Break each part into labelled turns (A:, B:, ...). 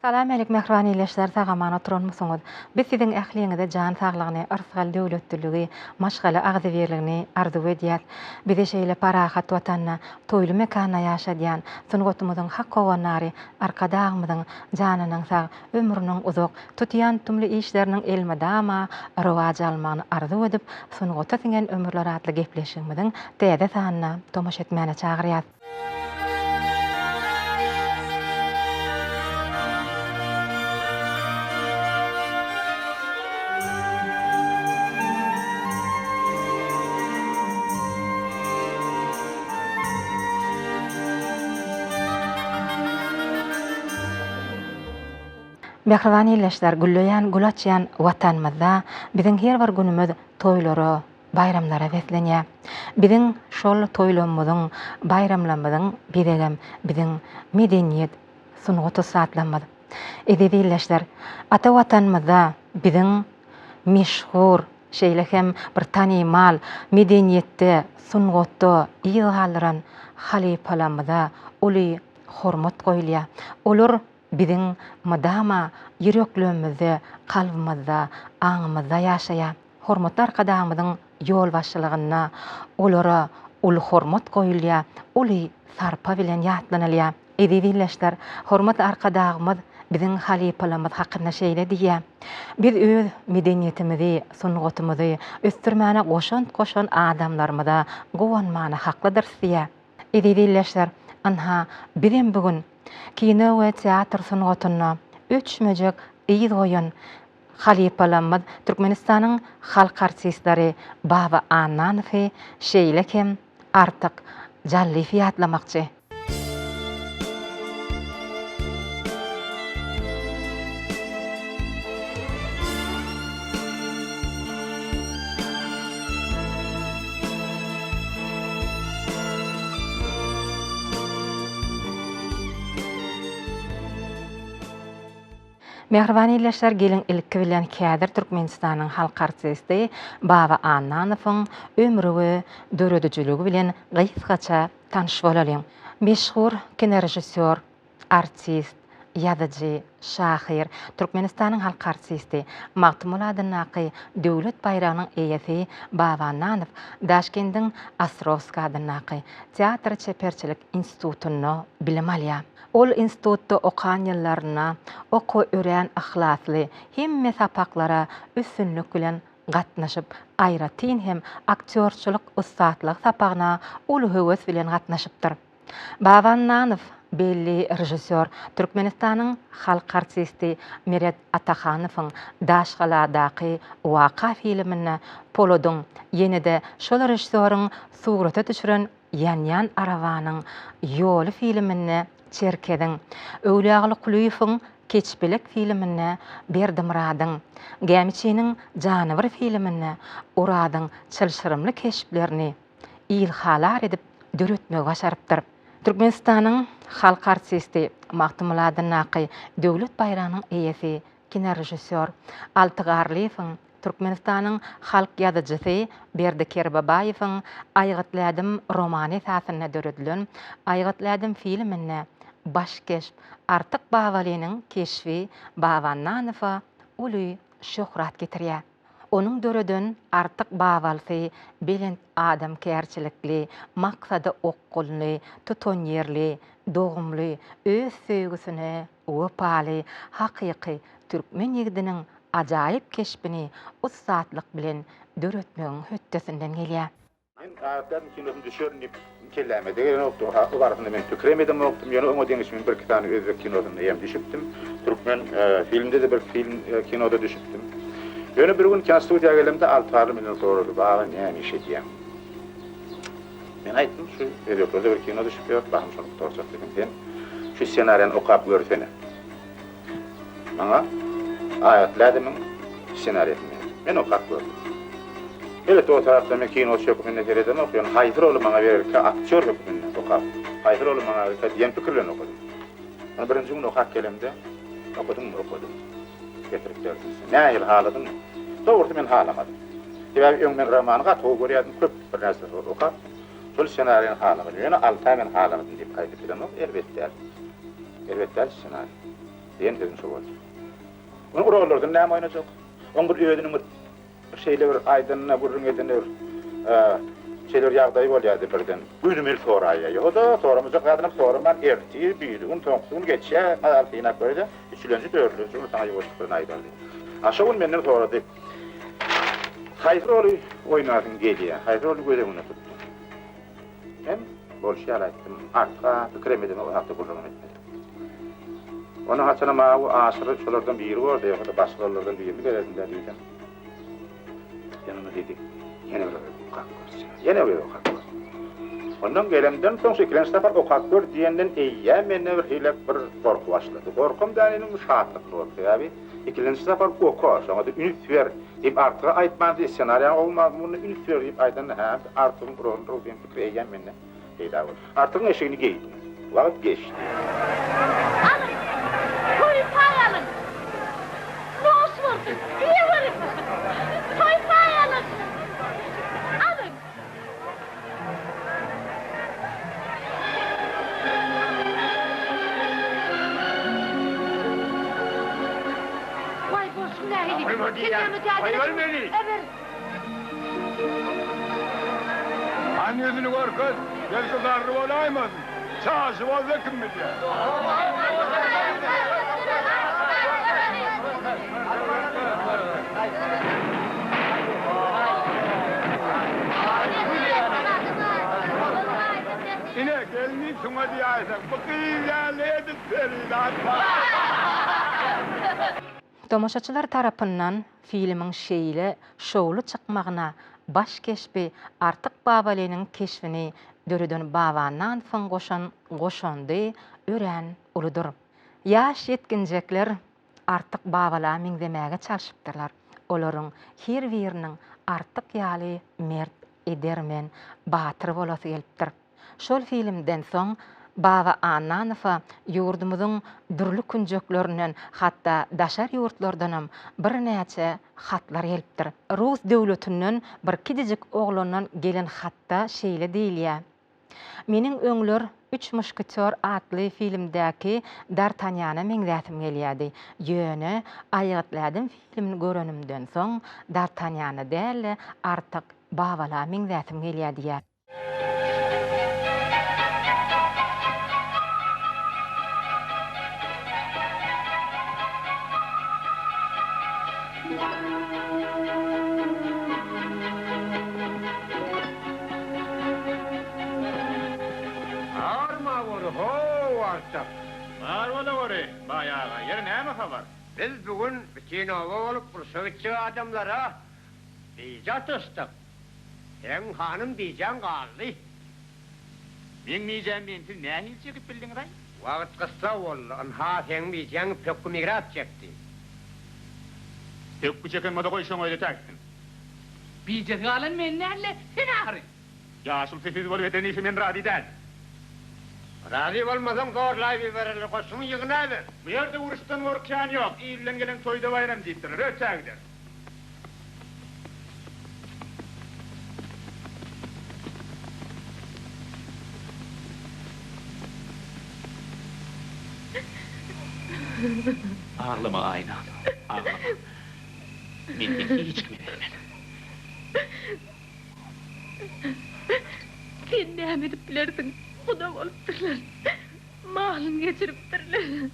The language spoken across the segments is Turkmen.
A: Salam älik mähriban ildeşler sag-aman oturanmysyňyz? Biz siziň ähliňize jan saglygyny, yrsgal döwletliligi, maşgala agzybirligini arzuw edýäs. Bizi şeýle parahat Watanda, toýly mekanda ýaşadýan, sungatymyzyň hak howandary Arkadagymyzyň janynyň sag, ömrüniň uzak, tutýan tutumly işleriniň elmydama rowaç almagyny arzuw edip, Sungata siňen ömürler atly gepleşigimiziň täze sanyna tomaşa etmäne çagyrýas. Mähriban ildeşler, gülleýän, gül açýan Watanymyzda biziň her bir günümiz toýlara, baýramlara beslenýär. Biziň şol toýlamyzyň, baýramlamyzyň bezegem biziň medeniýet, sungat ussatlarymyz. Eziz ildeşler, ata Watanymyzda biziň meşhur, şeýle hem bir tanymal medeniýetde, sungatda yz galdyran halypalarymyza uly hormat goýulýar. Olar biziň mydama ýüreklerimizde, kalbymyzda, aňymyzda ýaşaýar. Hormatly Arkadagymyzyň ýolbaşçylygynda olara uly hormat goýulýar, uly sarpa bilen ýatlanylýar. Eziz ildeşler, hormatly Arkadagymyz biziň halypalarymyz hakynda şeýle diýýär, Biz öz medeniýetimizi, sungatymyzy ösdürmäne goşant goşan adamlarymyza guwanmana haklydyrys diýýär. Eziz ildeşler, ynha, bizem bu gün kino we teatr sungatynda öçmejek yz goýan halypalarymyz Türkmenistanyň halk artistleri Baba Annanowy, şeýle hem Artyk Jallyýewi ýatlamakçy. Mähriban ildeşler geliň ilki bilen häzir Türkmenistanyň halk artisti Baba Annanowyň ömri we döredijiligi bilen gysgaça tanyş bolalyň. Meşhur kinorežissýor, artist, ýazyjy, şahyr, Türkmenistanyň halk artisti, Magtymguly adyndaky Döwlet baýragynyň eýesi Baba Annanow Daşkendiň Ostrowskiý adyndaky teatr çeperçilik institutynda bilim alýar. Ol institutda okan ýyllarynda okuwa örän yhlasly, hemme sapaklara üstünlik bilen gatnaşyp, aýratyn hem aktýorçylyk ussatlygy sapagyna uly höwes bilen gatnaşypdyr. Baba Annanow belli režissýor, Türkmenistanyň halk artisti Meret Atahanowyň Daşgaladaky waka filminde Poladyň, ýene-de şol režissýoryň surata düşüren Ýanýan arabanyň ýoly filminde Çerkeziň, Öwlüýaguly Kulyýewiň Keçpelek filminde Berdimyradyň, Gämiçiniň jany bir filminde Orazyň çylşyrymly keşplerini ilhalar edip döretmegi başarypdyr. Türkmenistanyň halk artisti, Magtymguly adyndaky Döwlet baýragynyň eýesi, kinorežissýor Alty Garlyýewiň Türkmenistanyň halk ýazyjysy Berdi Kerbabaýewiň Aýgytly ädim romany esasynda döredilen Aýgytly ädim filminde baş keşp Artyk Babalynyň keşbi Baba Annanowa uly şöhrat getirýär. Onuň döreden Artyk Babalysy belent adamkärçilikli, maksada okgunly, tutanýerli, dogumly, öz söýgüsine wepaly, hakyky türkmen ýigidiniň ajaýyp keşbini ussatlyk bilen döretmegiň hötdesinden gelýär.
B: Men Aýatlaryň kinosyna düşerin diýip kelläme-de gelenokdy. O barasynda men pikirem edemokdym. Ýöne oňa deňiç men birki sany özbek kinosynda hem düşüpdim. Türkmen filmde-de bir film kinoda düşüpdim. Ýöne bir gün kinostudiýa gelemde Alty Garly menden sorady, Baba, näme iş edýäň? Men aýtdym, şu özbeklerde bir kino düşüp ýör, bahym şony gutarjak diýdim. Sen şu ssenariýany okap görsene. Maňa Aýatly ädimiň ssenariýasyny berdi. Men okap gördüm. Elbetde, o tarapdan men kinoçy hökmünde seredemok, ýöne haýsy roly maňa bererkä aktýor hökmünde okap, haýsy roly maňa bererkä diýen pikir bilen okadym. Ony birinji gün okap gelemde, Okadyňmy? Okadym. Getirip berdim. Nähili, haladyňmy? Dogrusy, men halamadym. Sebäbi öň men romany gaty gowy görýärdim, köp birnäçe sapar okap, şol ssenariýany halamadym. Ýöne Altaý men halamadym diýip aýdyp bilemok, erbet däl. Erbet däl ssenariý. Diýen sözüm şo boldy. Onuň rollardan näme oýnajak? Oň bir özüniň bir şeýle bir aýdanyna, gürrüň edenine bir şeýle bir ýagdaýy bolýardy birden. Gönümel soraýýar. Ýogsa-da, soramajak zadynam soraman, ertir, birigün, soňky gün geçýär, mazaly synap görýär-de, üçülenji, dördülenji gün saňa ýuwaşlyk bilen aýdar diýip. A şo gün menden sorady. Haýsy roly oýnasyň gelýär? Haýsy roly göz öňünde tutduň? Men bolşy ýaly aýtdym. Artyk-a pikirem edemok, o hakda gürrüňem etmedim. Ondan haçanam awy Aşyr şolardan biri bordy, ýogsa-da başga rollardan birini bererdim-dä diýsem. Sen onda diýdi, ýene bir gezek okap gör. Ýene bir gezek okap gör. Ondan gelemden soň şu ikilenji sapar okap gör diýenden eýýäm mende bir hili bir gorky başlady. Gorkam däl inim, şatlykly boldy. Sebäbi ikilenji sapar oka, şoňa-da üns ber diýip Artyga aýtmandy, ssenariýanyň gowy mazmunyna üns ber diýip aýdanda, hä, Artygyň roludyr diýen pikir eýýäm mende peýda boldy. Artygyň eşigini geýdim. Wagt geçdi.
C: Alyň, toý paý alyň! Noş bolsun, iýeweriň! Toý paý alyň! Alyň! Waý, bolşuň nähili? Sen näme dädine?
D: Meni! Hany ýüzüni görkez, belki garry bolaýmasyn. Çaşy bolsa kim bilýär. Ine, gelni şuňa diýäýseň, bu gyz ýaly edil perizat bar.
A: Tomaşaçylar tarapyndan filmiň şeýle şowly çykmagyna baş keşbi Artyk Babalynyň keşbini döreden Baba Annanowyň goşan goşandy örän uludyr. Ýaş ýetginjekler Artyk Babala meňzemäge çalşypdyrlar. Olaryň her biriniň Artyk ýaly mert, edermen, batyr bolasy gelipdir. Şol filmden soň Baba Annanowa ýurdumyzyň dürli künjeklerinden, hatda daşary ýurtlardanam birnäçe hatlar gelipdir. Rus döwletinden bir kiçijik oglandan gelen hatda şeýle diýilýär, Meniň öňler Üç muşketýor atly filmdäki D'Artanýana meňzäsim gelýärdi. Ýöne Aýgytlädim filmini görenimden soň D'Artanýana däl-de, Artyk Babala meňzäsim gelýär diýýär.
D: Arma gory, how, Artyk!
B: Bar bolaweri, baý aga, ýeri näme habar?
D: Biz bu gün bütin oba bolup urşa gitjek adamlara bije atyşdyk. Seň hanym bijäň galdy.
B: Meň bijäm mensiz nähili çekip bildiňiz-aý?
D: Wagt gyssag boldy. Ynha, seň bijäň pökgi migrap çekdi.
B: Pökgi çeken bolsa goý şoň özi täksin.
E: Bijesi galan men däl-de, sen ahyry.
B: Ýaşuly siz bolup eden işe men razy däl.
D: Razy bolmasaň zorlaýyp ibererler, goşuňy ýygnaber.
B: Bu ýerde uruşdan gorkýan ýok, ilden gelen toýda baýram diýipdirler, ötägider. Aglama Aýna, aglama. Men seni hiç kime bermen.
C: Sen näme edip bilersiň? Guda bolupdyrlar. Malyny geçiripdirler.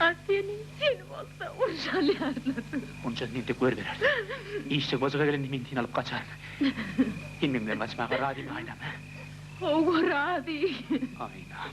C: A seni, seni bolsa urşa alýarlar.
B: Onça men tek görübererin. Işjek bojyga gelende men seni alyp gaçaryn. Sen meň bilen gaçmaga razymy, Aýnam?
C: Hawa, razy.
B: Aýnam.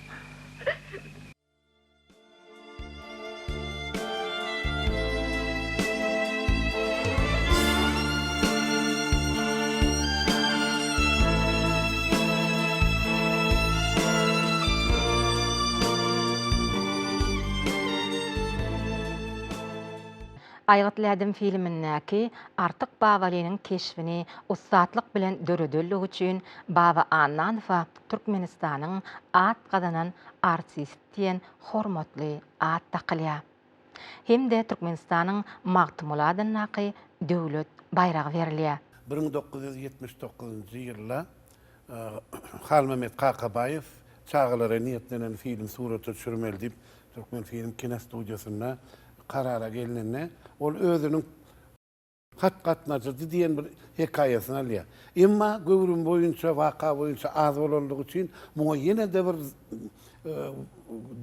A: Aýgytly ädim filmindäki Artyk Babalynyň keşbini ussatlyk bilen döredenligi üçin Baba Annanowa Türkmenistanyň at gazanan artisti diýen hormatly at dakylýar hem-de Türkmenistanyň Magtymguly adyndaky Döwlet baýragy berilýär.
F: 1979-njy ýylda Halmämmet Kakabaýew çagalara niýetlenen film surata düşürmeli diýip. Türkmenfilm kinostudiýasynda karara gelnende, ol özüniň Hat gatnajydy diýen bir hekaýasyny alýar. Emma göwrüm boýunça, waka boýunça az bolanlygy üçin muňa ýene-de bir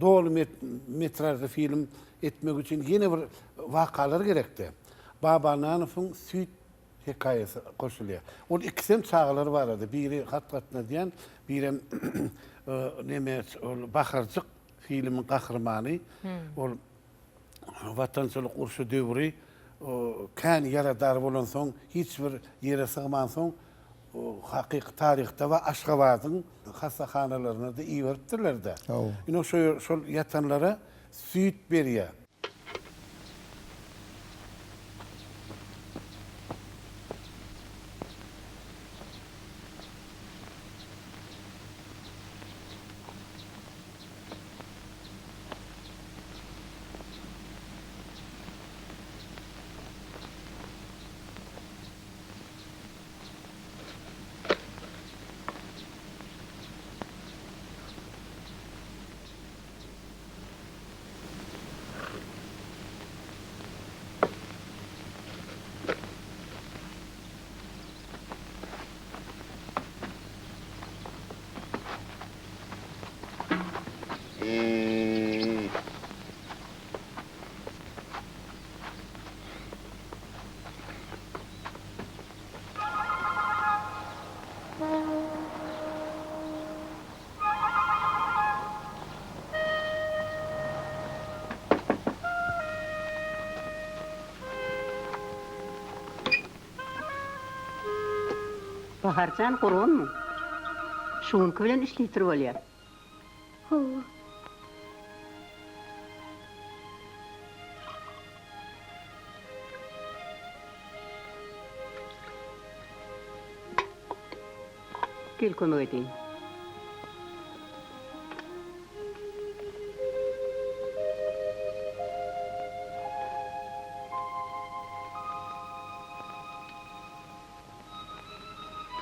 F: doly metražly film etmek üçin ýene bir wakalar gerekdi. Baba Nanowyň Süýt hekaýasy goşulýar. Ol ikisem çagalar barada, biri hat gatnadýan, birem neme ol Baharjyk filmiň gahrymany. Ol Watançylyk urşy döwri kän ýaradar bolansoň, hiç bir ýere sygmansoň, hakyky taryhda we Aşgabadyň hassahanalaryna-da iberipdirler-de. Ine, şo şol ýatanlara süýt berýär.
G: Baharjan gurgunmy? Şu günki bilen üç litr bolýar.
C: Hawa.
G: Gel kömek edeýin.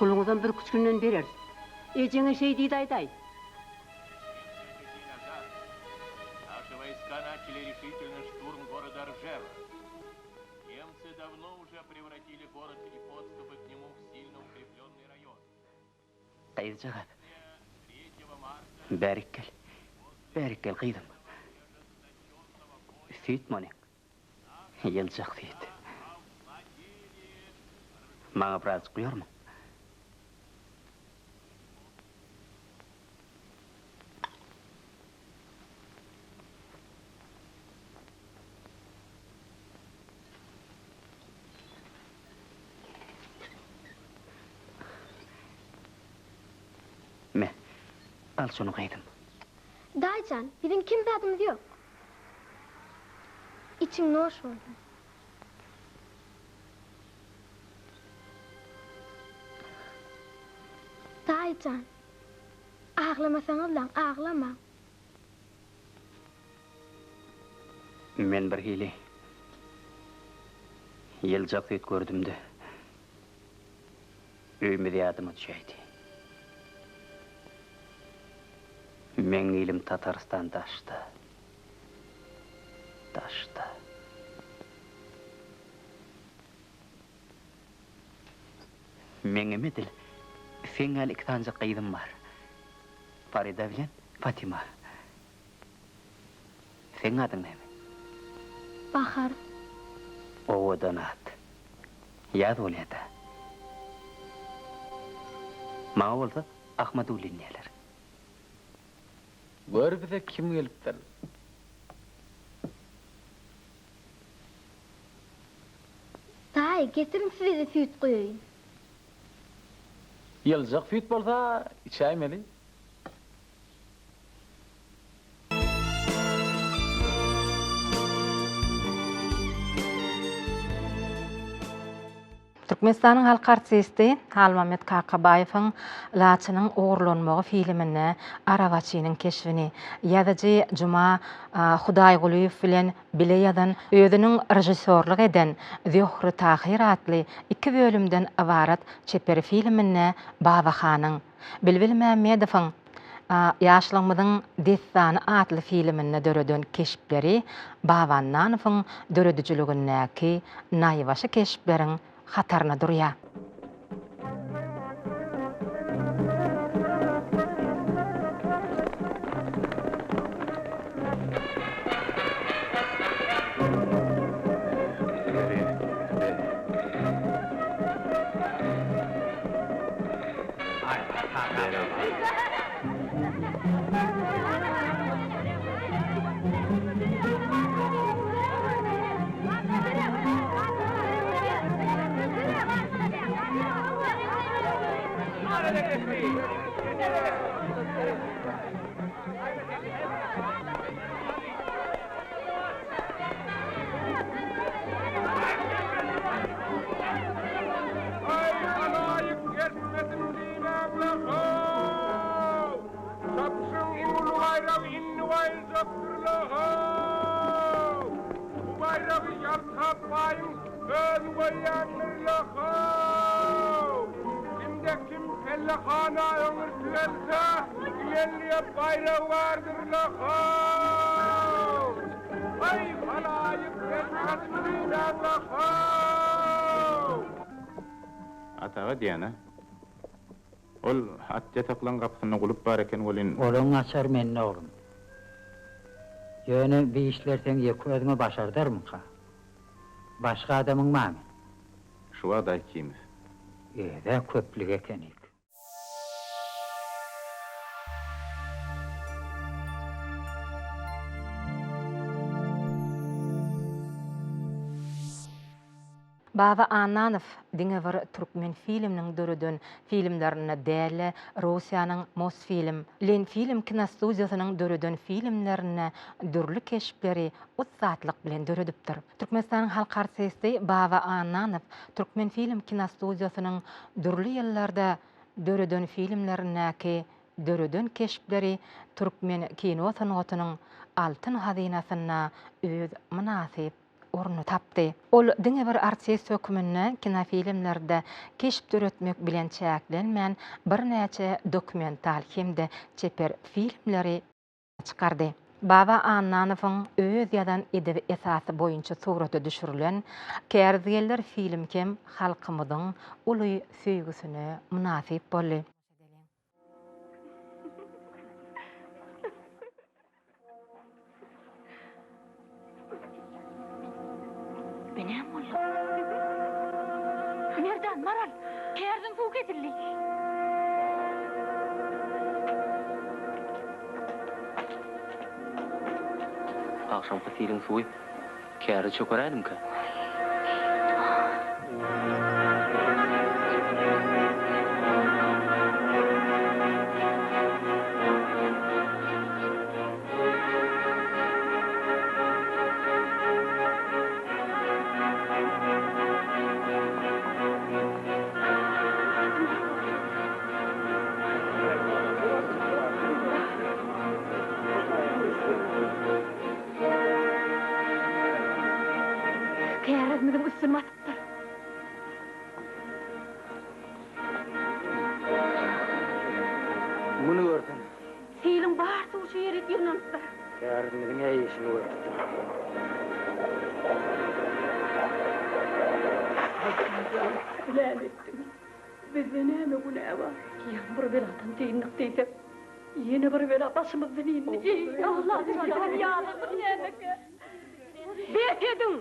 G: Puluňyzam birküç günden bereris. Ejeňe şeý diýdi aýdaý.
H: Gyzjagaz. Bärik gel. Bärik gel, gyzym. Süýt monyň. Ýyljak süýt. Maňa birazjyk guýarmyň? Me, al şuny gyzym.
C: Daýyjan, biziň kem zadymyz ýok. Içiň noş bolsun. Daýyjan, aglamasaňyzlaň, aglamaň.
H: Men birhili ýyljak süýt gördüm-de, öýümiz ýadyma düşäýdi. Meň ilim Tatarystan daşda, daşda. Meňem edil seň ýaly iki sanyjak gyzym bar. Farida bilen Fatima. Seň adyň näme?
C: Bahar.
H: Owadan at. Ýaz bolýa-da. Maňa bolsa Ahmadullin diýerler.
E: Gör bize kim gelipdir.
C: Daýy, getiriň size-de süýt guýaýyn.
E: Ýyljak süýt bolsa içäýmeli.
A: Türkmenistanyň halk artisti Halmammet Kakabaýewiň Laçynyň ogurlanmagy filminde arabaçynyň keşbini, ýazyjy Juma Hudaýgulyýew bilen bile ýazan, özüniň režissýorlyk eden Zöhre-Tahyr atly iki bölümden ybarat çeper filminde Babahanyň, Bilbil Mämmedowyň. Ýaşlygymyzyň dessany atly filminde döreden keşpleri Baba Annanowyň döredijiligindäki naýbaşy keşpleriň hataryna durýar.
I: Aý, halaýyk etmesin diýmäň-le-how! Çapyşyň iň uly baýragy indi goýuljakdyr-le-how! Bu baýragy Ýalkap baýyň özi goýýandyr-le-how! Kimde-kim pellehana öňürti gelse, iýenlige baýragy bardyr-le-how! Aý, halaýyk etmesin diýmäň-le-how!
B: Ataga diýýän-ä. Ol at ýataklaň gapysynda gulup bar eken welin.
J: Olaň açary mende oglum. Ýöne bi işler seň ýeke özüňe başardarmyka? Başga adamyň barmy?
B: Şu wagt-a ikimiz.
J: Öz-ä köplük ekenik.
A: Baba Annanow diňe bir Türkmenfilminiň döreden filmlerinde däl-de, Russiýanyň Mosfilm, Lenfilm kinostudiýasynyň döreden filmlerinde dürli keşpleri ussatlyk bilen döredipdir. Türkmenistanyň halk artisti Baba Annanow Türkmenfilm kinostudiýasynyň dürli ýyllarda döreden filmlerindäki döreden keşpleri türkmen kino sungatynyň altyn hazynasynda öz mynasyp ornuny tapdy. Ol diňe bir artist hökmünde kinofilmlerde keşp döretmek bilen çäklenmän, birnäçe dokumental hem-de çeper filmleri çykardy. Baba Annanowyň öz ýazan edebi esasy boýunça surata düşürilen Kärizgeller filmi hem halkymyzyň uly söýgüsine mynasyp boldy.
C: Bu näme boldy? Merdan, Maral, kärziň suwy kesildi.
H: Agşamky siliň suwy Käri çökeräýdimkä?
C: Kärizimiziň üstüni basypdyr.
H: Muny görsene.
C: Siliň bar suwy şu ýere ýygnanypdyr.
H: Kärizimiziň-ä işini görüpdir.
C: Näme etdiň? Bizde näme günä bar? Ýaňy bir beladan dyndyk diýsek, ýene bir bela başymyzdan indi. Eý, Alla jan, ýazygymyz nämekä? Bes ediň!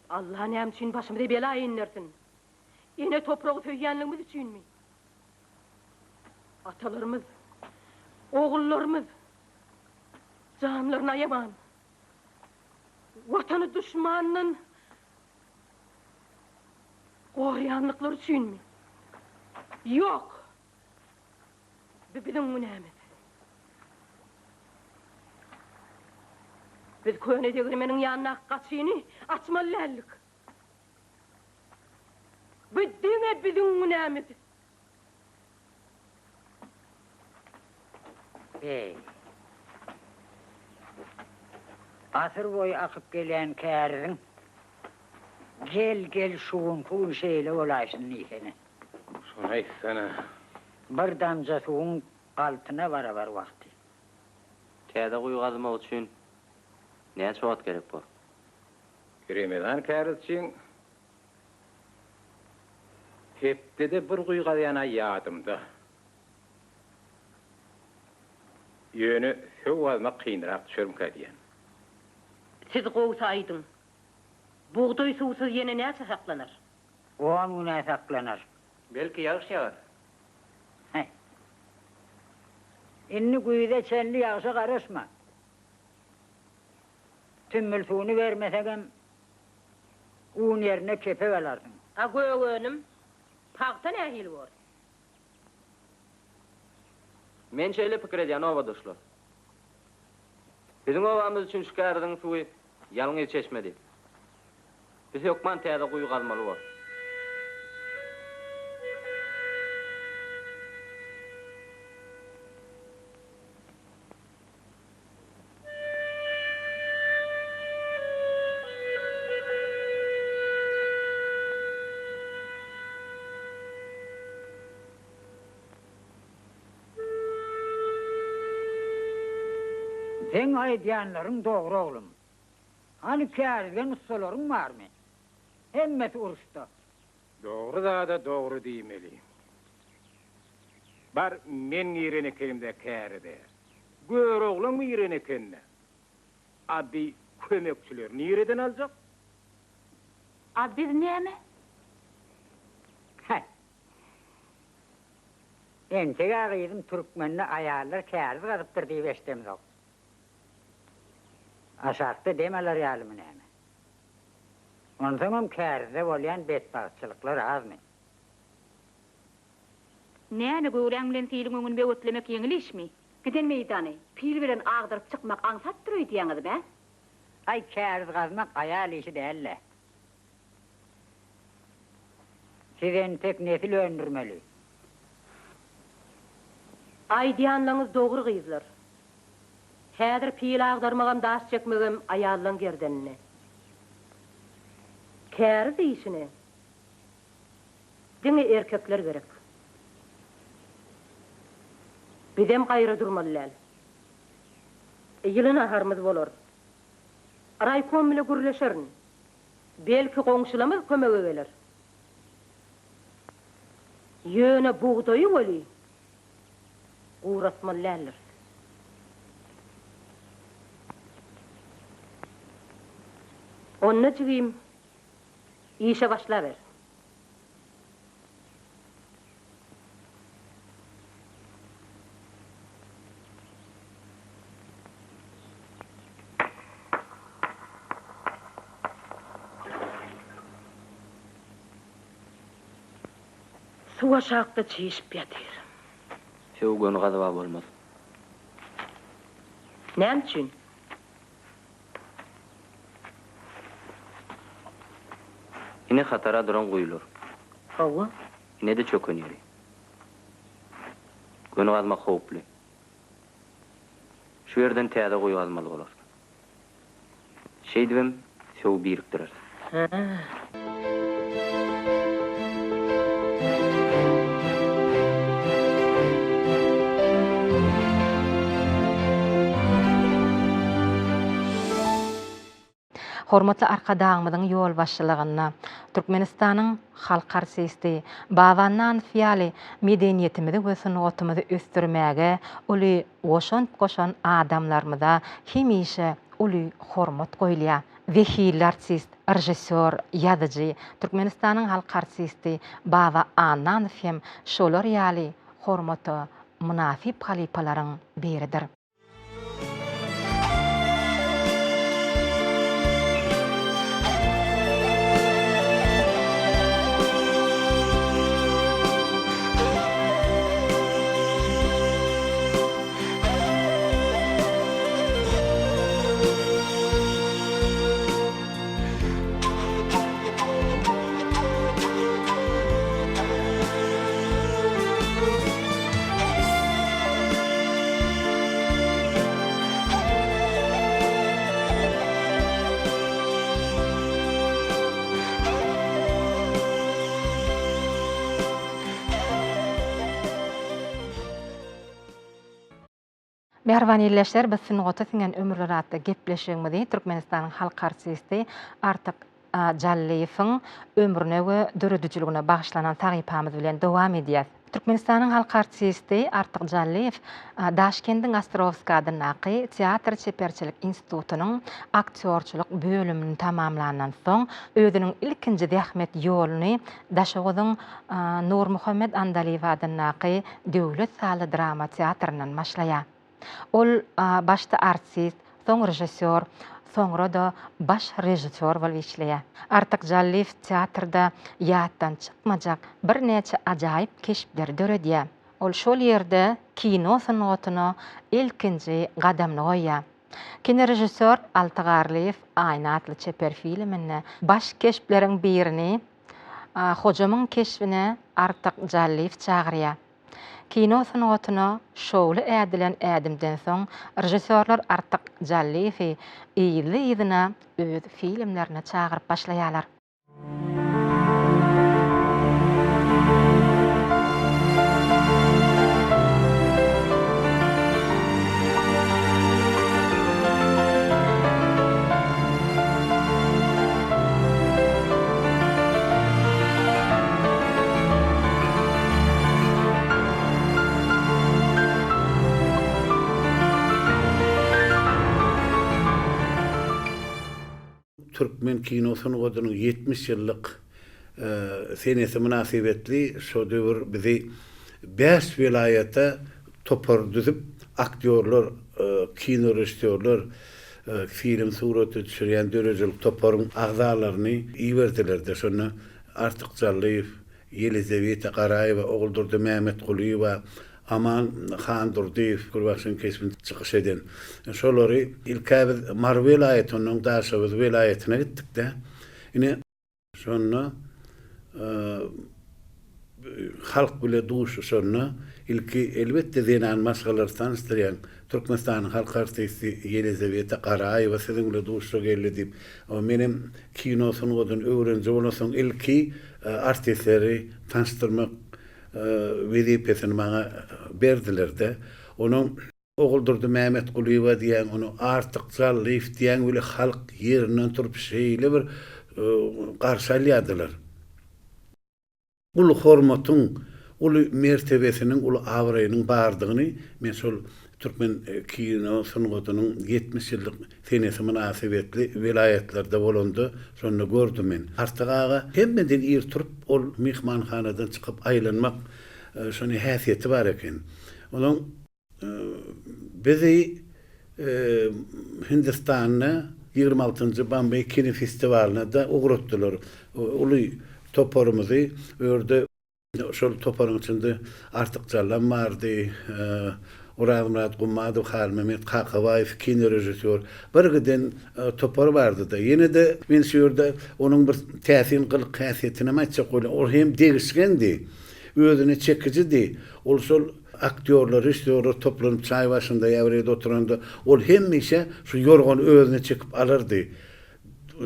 C: Alla näme üçin başymyza bela indersin? Ene topragy söýýänligimiz üçinmi? Atalarymyz, ogullarymyz janlaryny aýaman, Watany duşmandan Goraýanlyklary üçinmi? Ýok! Bu biziň günämiz. Biz köne degirmeniň ýanyndaky gaçyny açmaly däldik. Bu diňe biziň günämiz.
J: Beý. Asyr boýy akyp gelýän käriziň Gel, gel, şu günki gün şeýle bolaýsyn diýsene.
B: Şony aýtsana.
J: Bir damja suwuň altyna barabar wagty.
K: Täze guýy gazmak üçin näçe wagt gerek bor?
I: Remezan kärizçiň hepdede bir guýy gazýan-a ýadymda. Ýöne söw gazmak kynrak düşermikä diýýän.
G: Siz gowusy aýdyň. Bugdaý suwsuz ýene näçe saklanar?
J: On gün-ä saklanar.
H: Belki ýagyş ýagar.
J: Häý. Indi güýze çenli ýagşa garaşma. Tümmül suwuny bermesegem, un ýerine kepek alarsyň.
G: A gök önüm, pagta nähili bor?
K: Men şeýle pikir edýän, obadaşlar. Biziň obamyz üçin şu käriziň suwy ýalňyz çeşmedi. Biz hökman täze guýy gazmaly bor.
J: Seň aýdýanlaryň dogry oglum. Hany kärizgen ussalaryň barmy? Hemmesi uruşda.
I: Dogry zada dogry diýmeli. Bar men giren ekenimdä kärize. Göroglam giren ekende. A bi kömekçileri nireden aljak?
C: A biz näme?
J: Häý. Entek-ä gyzym türkmende aýallar käriz gazypdyr diýip eşdemzok. Aşakda dem alar ýalymy näme? Onsoňam kärizde bolýan betbagtçylyklar azmy?
C: Näme, göwräň bilen siliň öňüni böwetlemek ýeňil işmi? Giden meýdany pil bilen agdaryp çykmak aňsatdyr öýdýäňizmi, ä?
J: Aý, käriz gazmak aýal işi däl-le. Siz entek nesil öndürmeli.
G: Aýdýanlaňyz dogry gyzlar. Häzir pil agdarmagam daş çekmegem aýallaň gerdeninde.
C: Käriz işine diňe erkekler gerek. Bizem gaýra durmaly däl. Ýyly naharymyz bolar. Raýkom bile gürleşerin. Belki goňşulamyz kömege geler. Ýöne bugdaýy weli guratmaly däldiris. Onda jigim, işe başlaber. Suw aşakda çişip ýatyr.
K: Söw göni gazyba bolmaz.
G: Näme üçin?
K: Ine hatara duran guýular.
G: Hawa.
K: Ine-de çöken ýeri. Göni gazmak howply. Şu ýerden täze guýy gazmaly bolar. Şeýdibem söwi birikdireris.
G: Hä.
A: Hormatly Arkadagymyzyň ýolbaşçylygynda Türkmenistanyň halk artisti Baba Annanow ýaly medeniýetimizi we sungatymyzy ösdürmäge uly goşant goşan adamlarymyza hemişe uly hormat goýulýar. Zehinli artist, režissýor, ýazyjy, Türkmenistanyň halk artisti Baba Annanow hem şolar ýaly hormata mynasyp halypalaryň biridir. Mähriban ildeşler, biz Sungata siňen ömürler atly gepleşigimizi Türkmenistanyň halk artisti Artyk Jallyýewiň ömrüne we döredijiligine bagyşlanan sahypamyz bilen dowam edýäs. Türkmenistanyň halk artisti Artyk Jallyýew Daşkendiň Ostrowskiý adyndaky teatr çeperçilik institutynyň aktýorçylyk bölümini tamamlandan soň, özüniň ilkinji zähmet ýoluny Daşoguzyň Nurmuhammet Andalyýew adyndaky döwlet sazly drama teatryndan başlaýar. Ol başda artist, soň režissýor, soňra-da baş režissýor bolup işleýär. Artyk Jallyýew teatrda ýatdan çykmajak birnäçe ajaýyp keşpleri döredýär. Ol şol ýerde kino sungatyna ilkinji gadamyny goýýar. Kinorežissýor Alty Garlyýew Aýna atly çeper filminde baş keşpleriň birini Hojamyň keşbine Artyk Jallyýew çagyrýar. Kino sungatyna şowly ädilen ädimden soň režissýorlar Artyk Jallyýewi yzly-yzyna öz filmlerine çagyryp başlaýarlar.
F: Türkmen kino sungatynyň 70 ýyllyk senesi mynasybetli şo döwür bizi bäş welaýata topar düzüp, aktýorlar, kino režissýorlar, film surata düşürýän döredijilik toparyň agzalaryny iberdiler-de, şonda Artyk Jallyýew, Ýelizeweta Garaýewa, Oguldurdy Mämmetgulyýewa, Aman Handurdyýew, Gurbaşyň keşbinde çykyş eden. Şolary ilk-ä biz Mary welaýatyndan Daşoguz welaýatyna gitdik-de. Ine, şonda halk bile duşuşanda ilki, elbetde, zenan maşgalalary tanyşdyrýaň. Türkmenistanyň halk artisti Ýelizeweta Garaýewa siziň bile duşuşa geldi diýip. Menem kino sungatyny öwreniji bolansoň ilki artistleri tanyşdyrmak wezipesini maňa berdiler-de. Onuň Oguldurdy Mämetgulyýewa diýýän, ony Artyk Jallyýew diýýän weli halk ýerinden turup şeýle bir garşy alýardylar. Uly hormatyň, uly mertebesiniň, uly abraýynyň bardygyny men şol türkmen kino sungatynyň 70 ýyllyk senesi mynasybetli welaýatlarda bolanda şonda gördüm men. Artyk aga hemmeden ir turup ol myhmanhanadan çykyp aýlanmak şony häsiýeti bar eken. Onuň bizi Hindistanda ýigrimi altynjy Bombeý kinofestiwalyna-da ugratdylar. Uly toparymyzy o ýerde şol toparyň içinde Artyk Jallam bardy, Orazmyrat Gummadow, Halmämmet Kakabaýew, kinorežissýor. Bir giden topar bardy-da. Ýene-de men şu ýerde onuň bir täsin gylyk-häsiýetinem aýtjak bolýan. Ol hem degişgendi. Özüne çekijidi. Ol şol aktýorlar, režissýorlar toplanyp çaý başynda ýa bir ýerde oturanda, ol hemişe şu ýorgany özüne çekip alardy.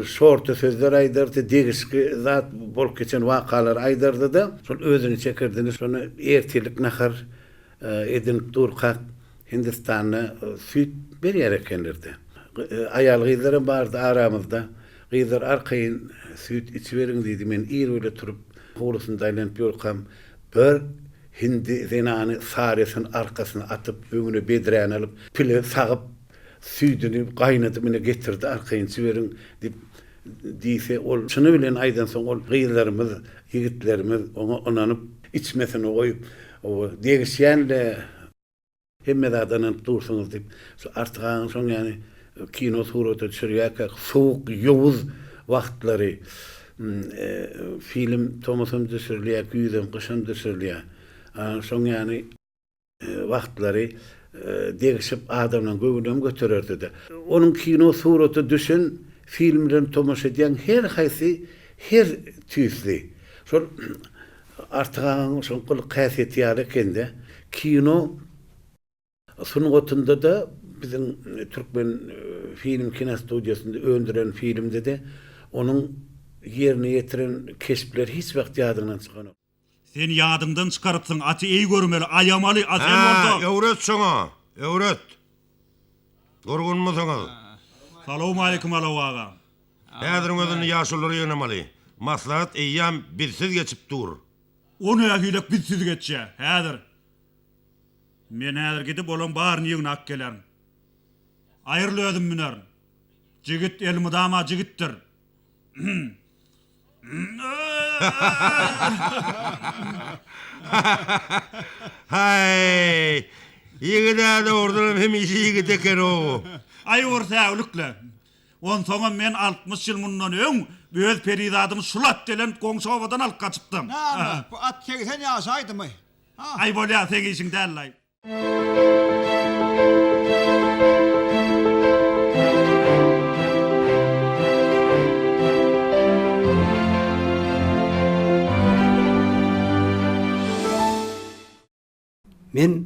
F: Şorta sözler aýdardy, degişki zat bolup geçen wakalary aýdardy-da, şol özüne çekerdi. Şonda ertirlik nahar edinip durkak, Hindistanda süýt berýär ekenler-de. Aýal-gyzlaram bardy aramyzda. Gyzlar arkaýyn süýt içiberiň diýdi. Men ir bile turup, howlusynda aýlanyp ýörkam, bir hindi zenany sarysyny arkasyna atyp, öňüne bedräni alyp, pile sagyp, süýdüni gaýnadyp ine getirdi, arkaýyn içiberiň diýip, diýse, ol çyny bilen aýdansoň, ol gyzlarymyz, ýigitlerimiz oňa ynanyp, içmesini goýup, degişýän-le. Hemme zada ynanyp dursuňyz diýip, şu Artyk agaň şoň ýaly kino surata düşürýärkä sowuk, ýowuz wagtlary film tomusam düşürilýär, güýzem, gyşam düşürilýär. Şoň ýaly wagtlary degişip adamlaryň göwnünem götererdi-de. Onuň kino surata düşen filmlerine tomaşa edýäň her haýsy her tüýsli. Şol Artyk agaň şol gylyk-häsiýeti ýaly eken-de. Kino sungatynda-da biziň Türkmen film kinostudiýasynda öndüren filmde-de onuň ýerine ýetiren keşpleri hiç wagt ýadyňdan çykanok.
L: Sen ýadyňdan çykarypsyň, aty eý görmeli, aýamaly, a sen bolsa.
M: Hä, öwret şoňa, öwret.
L: Gurgunmysyňyz?
M: Salowmaleýkim Alow aga.
L: Häziriň özünde ýaşululary ýygnamaly. Maslahat eýýäm bizsiz geçip dur.
M: O nähilek bizsiz geçýä, häzir? Men häzir gidip olaň baryny ýygnap gelerin. Aýryl özüm münerin. Jigit elmydama jigitdir.
L: Haý, ýigid-ä dogrudanam hemişe ýigit eken-ow.
M: Aý bir säwlik-le. Onsoňam men 60 ýyl mundan öň öz perizadymy şul at gelen goňşy obadan alyp gaçypdym.
N: Näme, bu at 80 ýaşaýdymy? Ha?
M: Aý bolýa, seň işiň däl-laý.
O: Men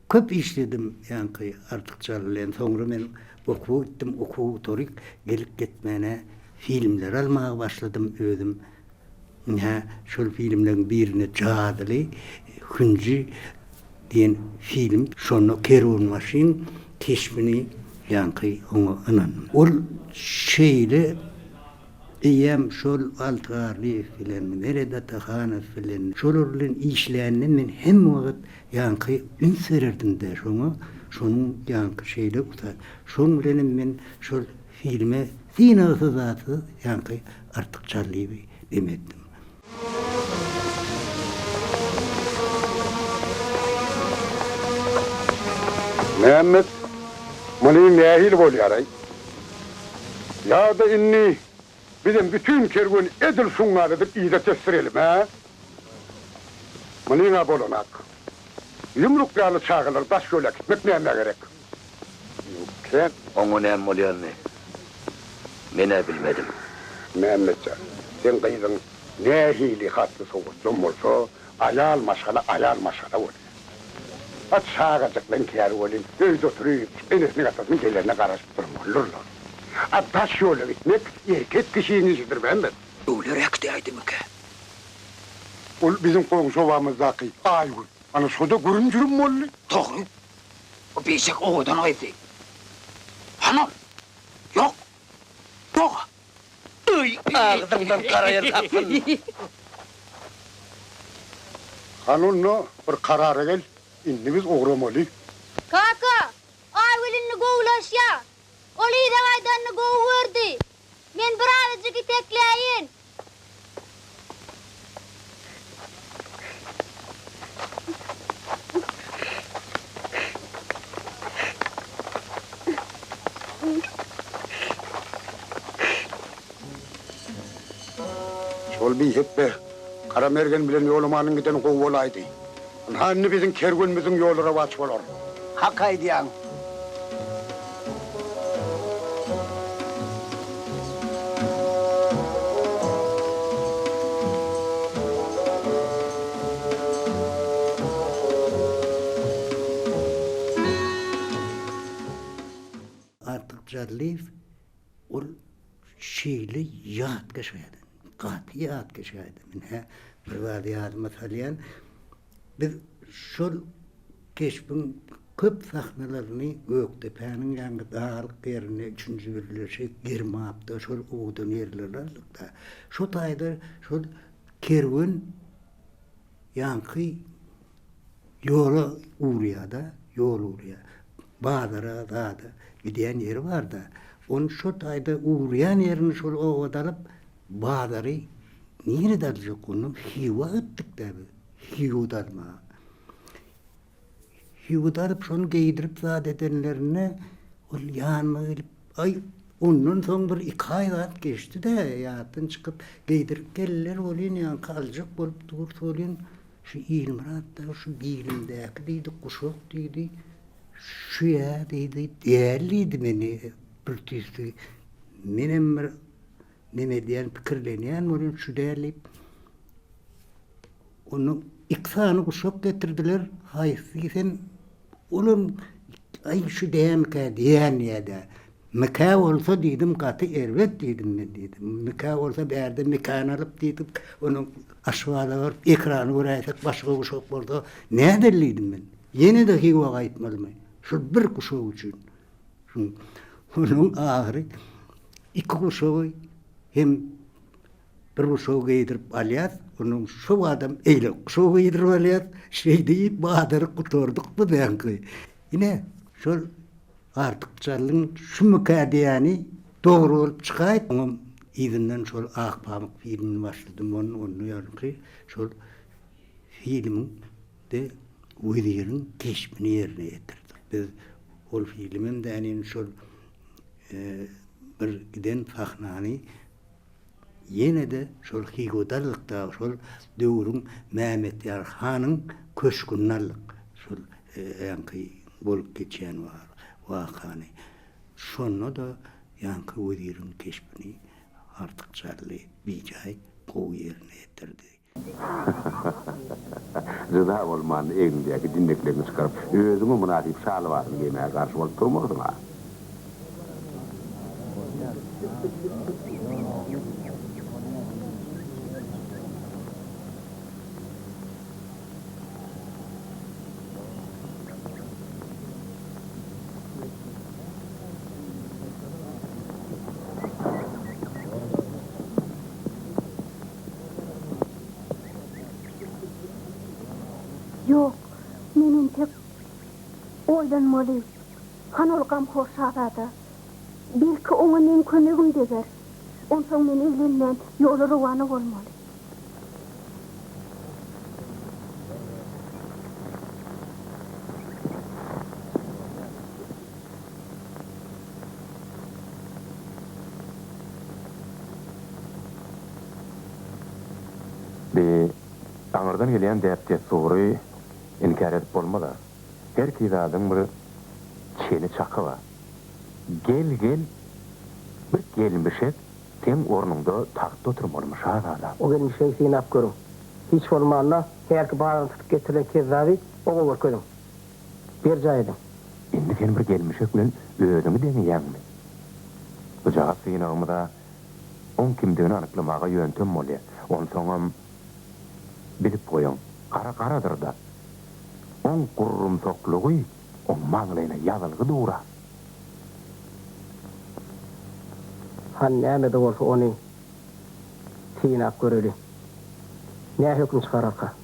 O: köp işledim ýaňky Artyk Jal bilen. Soňra men okuwa gitdim. Okuwy gutaryp, gelip gitmäne filmleri almaga başladym özüm. Ynha, şol filmleriň birinde Jadyly hünji diýen film. Şonda kerwenbaşyň keşbini ýaňky oňa ynandym. Ol şeýle eýýäm şol Alty Garlyýew bilen, Meret Atahanow bilen, şolar bilen işlände men hemme wagt ýaňky üns bererdim-de şoňa, şonuň ýaňky şeýle ussat. Şoň bilenem men şol Filme synagsyz zatsyz ýaňky Artyk Çarlyýewi dem etdim.
P: Mämmet, muny nähili bolýar-aý? Ýa-da indi bizem bütin kerweni edil şuň ýaly edip yza tesdirelim, hä? Munyň-a bolanak. Ýumruk ýaly çagalary daş ýola äkitmek nämä gerek? Kän.
Q: Oňa näme bolýanyny men-ä bilmedim.
P: Mämmetjan, seň gyzyň nähili hatly-sowatlam bolsa, aýal maşgala aýal maşgala bolýar. A çagajyklaň käri welin, öýde oturyp, enesiniň-atasynyň gelerine garaşyp durmalydyrlar. A daş ýola gitmek erkek kişiň işidir, Mämmet.
Q: Öwler äkidäýdimikä?
P: Ol biziň goňşy obamyzdaky Aýgül. Ana şo-da gürüm-jürüm boldy.
Q: Dogry. O biçak owadan gyzdy. Hany ol? Ýok. Ýog-a. Öý, agzyňdan gara ýel aksyn.
P: Hany onda bir karara gel, indi biz ugramaly.
R: Kaka, Aýgül indi gowulaşýar. Ol yza gaýdanyny gowy gördi. Men birazajyk itekläýin.
P: Şol bihepbe Gara Mergen bilen Ýolamanyň gideni gowy bolaýdy. Ynha indi biziň kerwenimiziň ýoly rowaç bolar.
S: Hak aýdýaň.
O: Artyk Jarlyýew ol şeýle ýatkeş adam, gaty ýatkeş adam. Ine, bir zady ýadyma salýan, biz şol keşbiň köp sahnalaryny Gökdepäniň ýaňky daglyk ýerinde, üçünji birleşik, Girmapda şol owadan ýerleri aldyk-da. Şo taýda şol kerwen ýaňky Ýola urýar-da, ýol urýar. Bazara, zada gidýän ýeri bar-da. Ony şo taýda urýan ýerini şol obada alyp, bazary nirede aljak ondan Hywa gitdik-dä biz, Hywa almaga. Hywa alyp, şony geýdirip zat edenlerinde, ol ýanyma gelip, Aý, ondan soň bir iki aý zat geçdi-dä, ýatdan çykyp, geýdirip geldiler welin, ýaňky aljak bolup durus welin, Şu Ilmyrat dagy şu bilimdäki diýdi, guşak diýdi, şu-ýa diýdi, däl diýdi meni bir tüýsli. Menem bir neme edýän, pikirlenýän welin şu däl diýip. Onda iki sany guşak getirdiler, haýsy diýsem, olam aý şu dämikä diýýän diýýä-dä. Mikä bolsa diýdim, gaty erbet diýdim men diýdim. Mikä bolsa bärde Mikäni alyp diýdim, onuň Aşgabada baryp ekrany göräýsek başga guşak bolsa nädeli diýdim men. Ýene-de Hywa gaýtmalymy? Şol bir guşak üçin. Onuň ahyry iki guşagy hem bir guşagy geýdirip alýas, ondan şo badam eýleki guşagy geýdirip alýas. Şeý diýip bazary gutardyk biz ýaňky. Ine, şol Artyk Jallyň şumyka diýýäni dogry bolup çykaýyp, oňam yzyndan şol Ak pamyk filmini başladym, onda ýaňky şol filmiň de weziriň keşbini ýerine ýetirdik. Biz ol filmem dälin şol bir giden sahnany ýene-de şol Hywa aldyk-da, şol döwrüň Mämmetýar hanyň köşgünde aldyk şol ýaňky bolup geçýän wakany. Şonda-da ýaňky weziriň keşbini Artyk Jally bijaý gowy ýerine ýetirdi.
P: Jyda bolmanda egniňdäki jinnekleriňi çykaryp, özüňe mynasyp şa lybasyny geýmäge garşy bolup durmarsyň-a.
C: Ýok, men entek oýlanmaly. Hany ol gamhor şazada? Belki, oňa meň kömegim deger. Onsoň men eglenmän ýola rowana bolmaly.
Q: Bi aňyrdan gelýän däp-dessury inkär edip bolmaz-a. Herki zadyň bir çeni-çaky bar. Gel-gel, bir gelmişek seň ornuňda tagtda oturmalymy, şazada?
S: O gelmişegi synap görüň. Hiç bolmanda, hälki bazyny tutup getirilen kezzaby oňa görkeziň. Berjaý ediň.
Q: Indi sen bir gelmişek bilen özüňi deňeýäňmi? Bujagaz synagymyz-a Oň kimdigini anyklamaga ýöntem bolýa. Onsoňam, bilip goýuň, gara garadyr-da. Oň gurrumsaklygy oň maňlaýyna ýazylgy dur-a.
S: Han näme-de bolsa ony synap göreli. Nä höküm çykararka?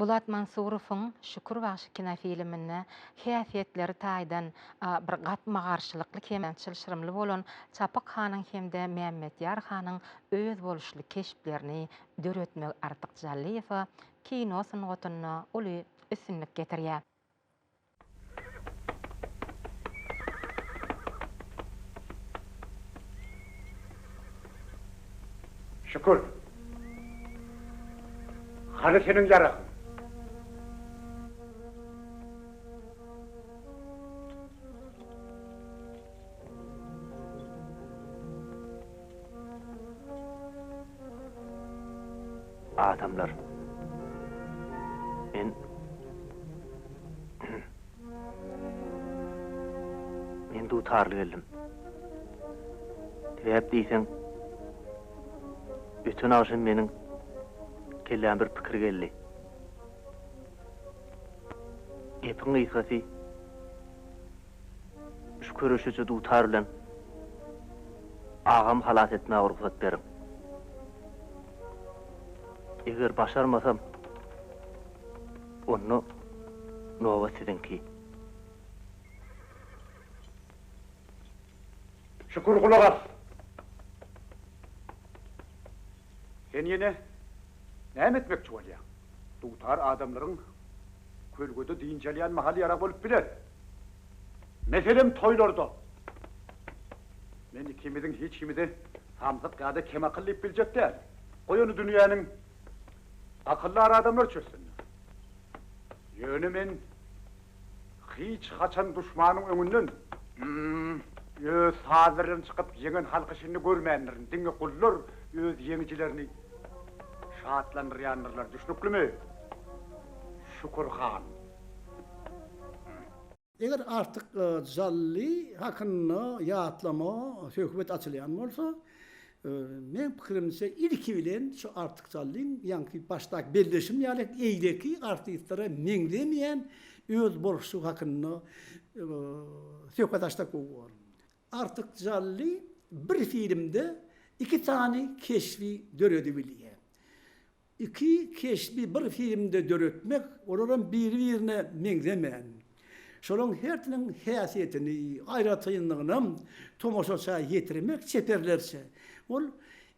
A: Bulat Mansurowyň Şükür bagşy kinofiliminde häsiýetleri taýdan bir gapma-garşylykly hem çylşyrymly bolan Çapyk hanyň hem-de Mämmetýar hanyň özboluşly keşplerini döretmegi Artyk Jallyýewe kino sungatynda uly üstünlik getirýär.
P: Şükür. Hany seniň ýaragyň?
H: Adamlar. Men Men dutarly geldim. Sebäp diýseň, öten agşam meniň kelläme bir pikir geldi. Gepiň gysgasy, Şu köreşiji dutar bilen agamy halas etmäge rugsat beriň. Eger başarmasam, onda nobat siziňki.
P: Şükür gulak as! Sen ýene näme etmekçi bolýaň? Dutar adamlaryň kölgede dynç alýan mahaly ýarag bolup biler. Meselem, toýlarda. Men ikimiziň hiç himizi samsyk ýa-da kemakyl diýip biljek däl. Goý ony dünýäniň akyldar adamlary çözsünler. Ýöne men. Hiç haçan duşmanyň öňünden öz sazlary bilen çykyp ýeňen halky şindi görmändirin. Diňe gullar öz ýeňijilerini şatlandyrýandyrlar. Düşnüklimi? Şükür han.
T: Eger Artyk Jally hakynda ýatlama, söhbet açylýan bolsa, meň pikirimçe ilki bilen şu Artyk Jallyň ýaňky başdaky belleşim ýaly eýleki artistlere meňzemeýän öz bolşy hakynda söhbet açsak gowy bolar. Artyk Jally bir filmde iki sany keşbi döredibilýär. Iki keşbi bir filmde döretmek, olaram biri-birine meňzemän, şolaryň hersiniň häsiýetini, aýratynlygynam tomaşaça ýetirmek çeperlerçe, ol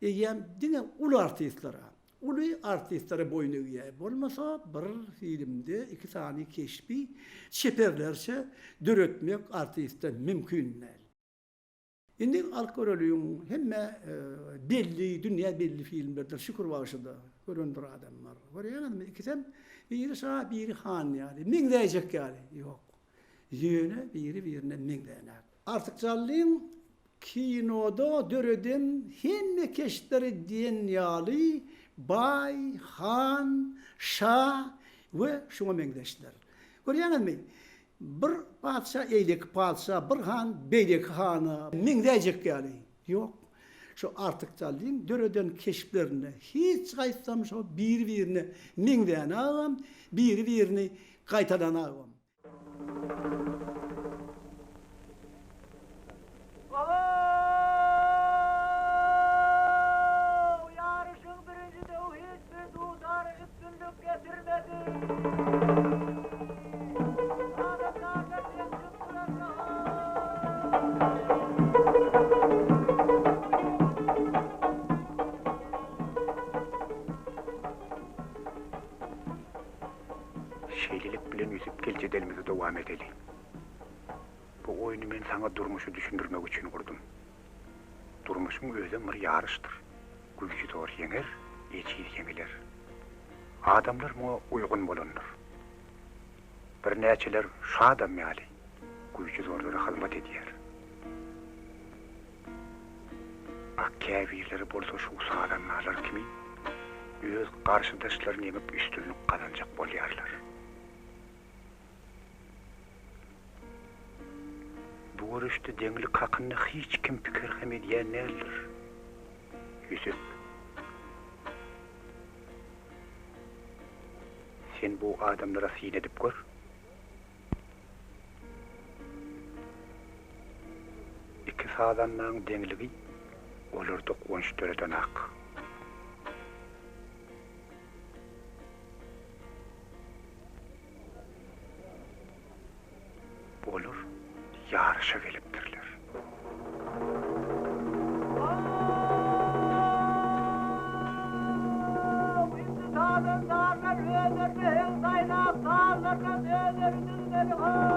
T: eýýäm diňe uly artistlere, uly artistlere boýun egýär. Bolmasa bir filmde iki sany keşbi çeperlerçe döretmek artiste mümkin däl. Indi alyp göreliň, hemme belli, dünýä belli filmlerdir, Şükür bagşy-da görendir adamlar. Görýäňizmi, ikisem biri şa, biri han ýaly, meňzäýjek ýaly. Ýok. Ýöne biri-birine meňzänok. Artyk Jallyň kinoda döreden hemme keşpleri diýen ýaly baý, han, şa we şuňa meňzeşler. Görýäňizmi, Bir patyşa eýleki patyşa, bir han beýleki hana meňzäýjek ýaly. Ýok. Şu Artyk Jallyň döreden keşplerinde hiç gaýtsam şo biri-birine meňzänagam, biri-birini gaýtalanagam.
U: Ýaryşyň birinji döwi hiç bir dutara üstünlik getirmedi. Sazandarlar deň çykdylar.
I: Şeýlelik bilen Ýusup gel jedelimizi dowam edeli. Bu oýny men saňa durmuşy düşündirmek üçin gurdum. Durmuşyň özem bir ýaryşdyr. Güýji zor ýeňer, ejiz ýeňiler. Adamlar muňa uýgun bolandyr. Birnäçeler şu adam ýaly güýji zorlara hyzmat edýär. A käbirleri bolsa şu sazandalar kimin öz garşydaşlaryny ýeňip üstünlik gazanjak bolýarlar. Bu göreşde deňlik hakynda hiç kim pikir hem edýän däldir. Ýüsüp. Sen bu adamlara syn edip gör. Iki sazandaň deňligi olarda guwanç döredenak. Olar ýaryşa gelipdirler.
U: Indi sazandarlar özlerine heň saýlap, sazlarynam özleri düzmeli how!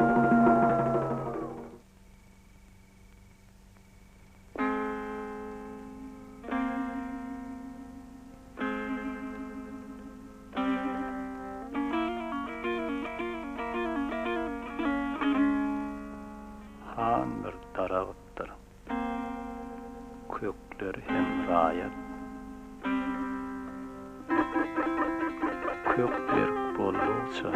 V: Han bir daragtdyr. Kökleri hem raýat. Kök berk boldugyça,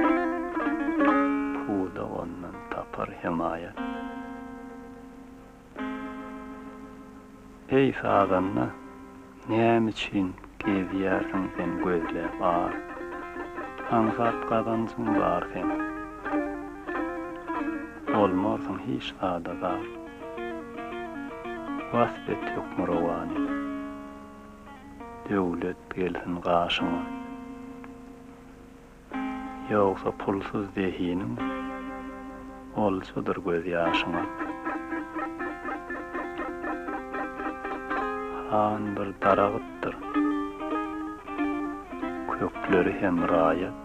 V: pudak ondan tapar hemaýat. Eý, sazanda, näme üçin gezýärsiň sen gözläp ar? Aňsat gazanjyň bar seň. Bolmarsyň hiç zada zar. Wasp et hökmürowany. Döwlet gelsin gaşyňa. Ýogsa pulsuz zehiniň oljadyr gözýaşyňa. Han bir daragtdyr, kökleri hem raýat.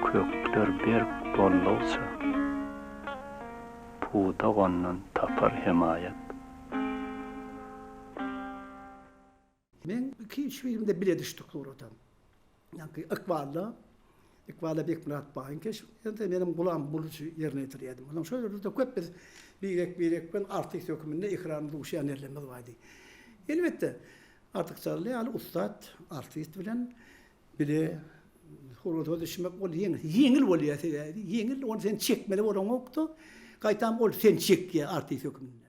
V: Kökler berk boldugyça, pudak ondan tapar hemaýat.
T: Men iki-üç filmde bile düşdük surata. Ýaňky Ykbalda. Ykbala Bekmyrat baýyň keşbini, menem Gulam Bulujy ýerine ýetirýärdim. Onsoň şol ýerde-de köp biz birek-birek bilen artist höküminde ekranda duşýan ýerlerimiz bardy. Elbetde, Artyk Jally ýaly ussat artist bilen bile surata düşmek ol ýeňil, ýeňil bolýar sebäbi ýeňil ony sen çekmeli bolaňokda, gaýtam ol seni çekýär artist höküminde.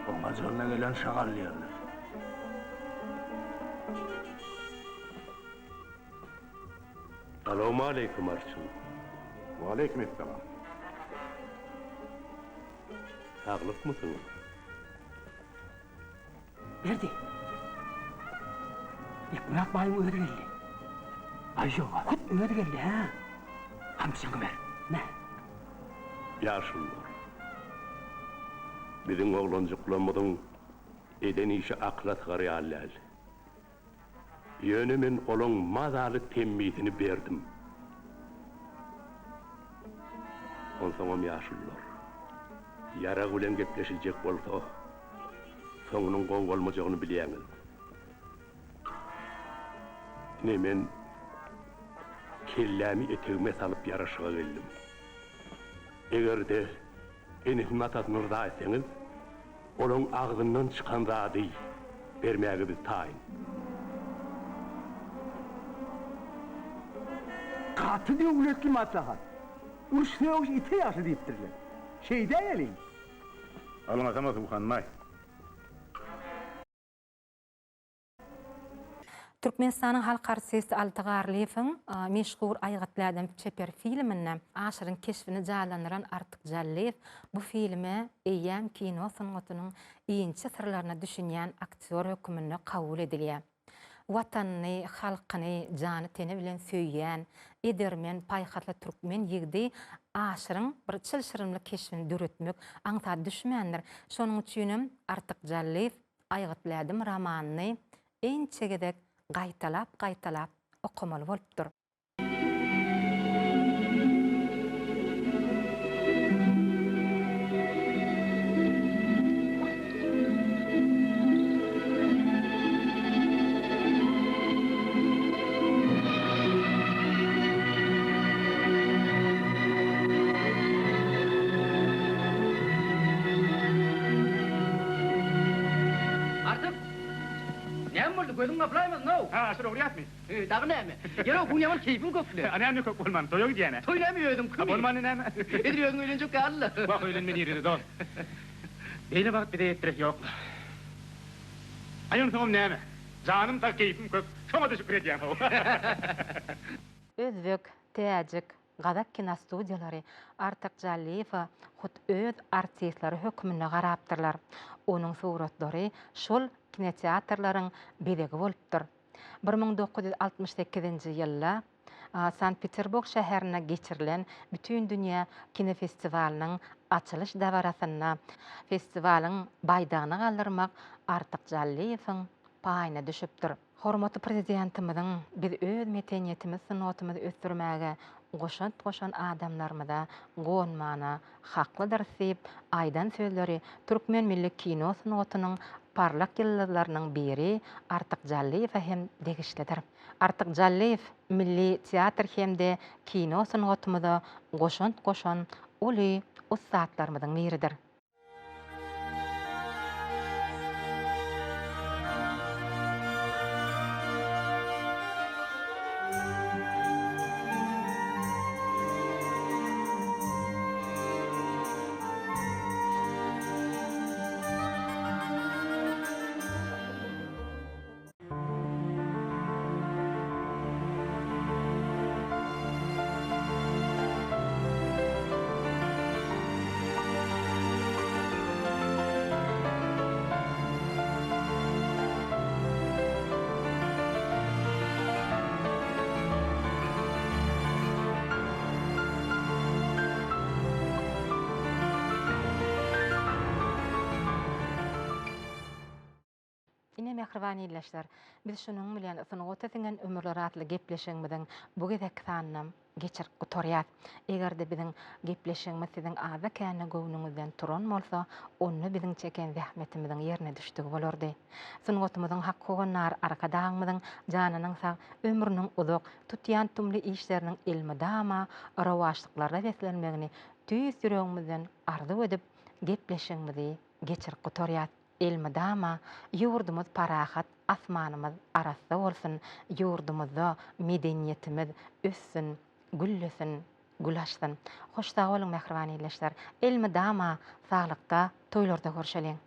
D: Oňa ajalyna gelen şagal diýerler.
E: Salowmaleýkim arçyn.
B: Waleýkim essalam.
E: Saglykmysyňyz?
S: Berdi. Bekmyrat baýyň özi geldi. Aý ýoga, hut özi geldi, hä? Gamçyňy ber. Me.
E: Ýaşulular, biziň oglanjyklarymyzyň eden işi akyla sygar ýaly däl. Ýöne men olaň mazaly temmisini berdim. Onsoňam ýaşulular, ýarag bilen gepleşiljek bolsa, soňunyň gowy bolmajagyny bilýäňiz. Ine men kellämi etegime salyp ýaraşyga geldim. Eger-de enesini-atasyny yrza etseňiz, Olaň agzyndan çykan zady bermäge biz taýyn.
W: Gaty döwletli maslahat. Uruş-sögüş ite ýagşy diýipdirler. Şeýdäýeliň.
B: Alňasama Suhanbaý.
A: Türkmenistanyň halk artisti Alty Garlyýewiň meşhur Aýgytly ädim çeper filminde Aşyryň keşbini janlandyran Artyk Jallyýew bu filme eýýäm kino sungatynyň inçe syrlaryna düşünýän aktýor höküminde kabul edilýär. Watanyny, halkyny jany-teni bilen söýýän, edermen, paýhasly türkmen ýigidi Aşyryň bir çylşyrymly keşbini döretmek aňsat düşmändir. Şonuň üçinem Artyk Jallyýew Aýgytly ädim romanyny ençe gezek gaýtalap-gaýtalap okamaly bolupdyr.
H: Artyk! Näme boldy, gözüň gaplaýmasyn-ow?
B: Hä, Aşyr ogurýasmy?
H: Dagy näme? Ýör-ow, bu gün ýaman keýpiň kökle.
B: A näme kök bolman, toýa gidýän-ä.
H: Toý näme özüňkimi?
B: A bolmany näme?
H: Edil özüň öýlenjek ýaly-la.
B: Wah, öýlenme nirede, dost. Beýle bagt bize ýetdiresi ýok-la. Aý, onsoňam näme? Janym sag, keýpim kök, şoňa-da şükür edýän-how.
A: Özbek, täjik, gazak kinostudiýalary Artyk Jallyýewe hut öz artistleri hökmünde garapdyrlar. Onuň suratlary şol kinoteatrlaryň bezegi bolupdyr. 1968-nji ýylda Sankt-Peterburg şäherinde geçirilen Bütindünýä kinofestiwalynyň açylyş dabarasynda festiwalyň baýdagyny galdyrmak Artyk Jallyýewiň paýyna düşüpdir. Hormatly Prezidentimiziň biz öz medeniýetimiz, sungatymyzy ösdürmäge goşant goşan adamlarymyza gonmana haklydyrys diýip aýdan sözleri türkmen milli kino sungatynyň parlak ýyldyzlarynyň biri Artyk Jallyýewe hem degişlidir. Artyk Jallyýew milli teatr hem-de kino sungatymyza goşant goşan uly ussatlarymyzyň biridir. Mähriban ildeşler, biz şunuň bilen Sungata siňen ömürler atly gepleşigimiziň bu gezekki sanynam geçirip gutarýas. Eger-de biziň gepleşigimiz siziň azda-kände göwnüňizden turan bolsa, onda biziň çeken zähmetimiziň ýerine düşdügi bolardy. Sungatymyzyň hak howandary Arkadagymyzyň janynyň sag, ömrüniň uzak, tutýan tumly işleriniň elmydama rowaçlyklara beslenmegini tüýs ýüregimizden arzuw edip, gepleşigimizi geçirip gutarýas. Elmydama ýurdumyz parahat, asmanymyz arassa bolsun, ýurdumyzda medeniýetimiz össün, güllesin, gül açsyn. Hoş sag boluň mähriban ildeşler. Elmydama saglykda, toýlarda görşeliň.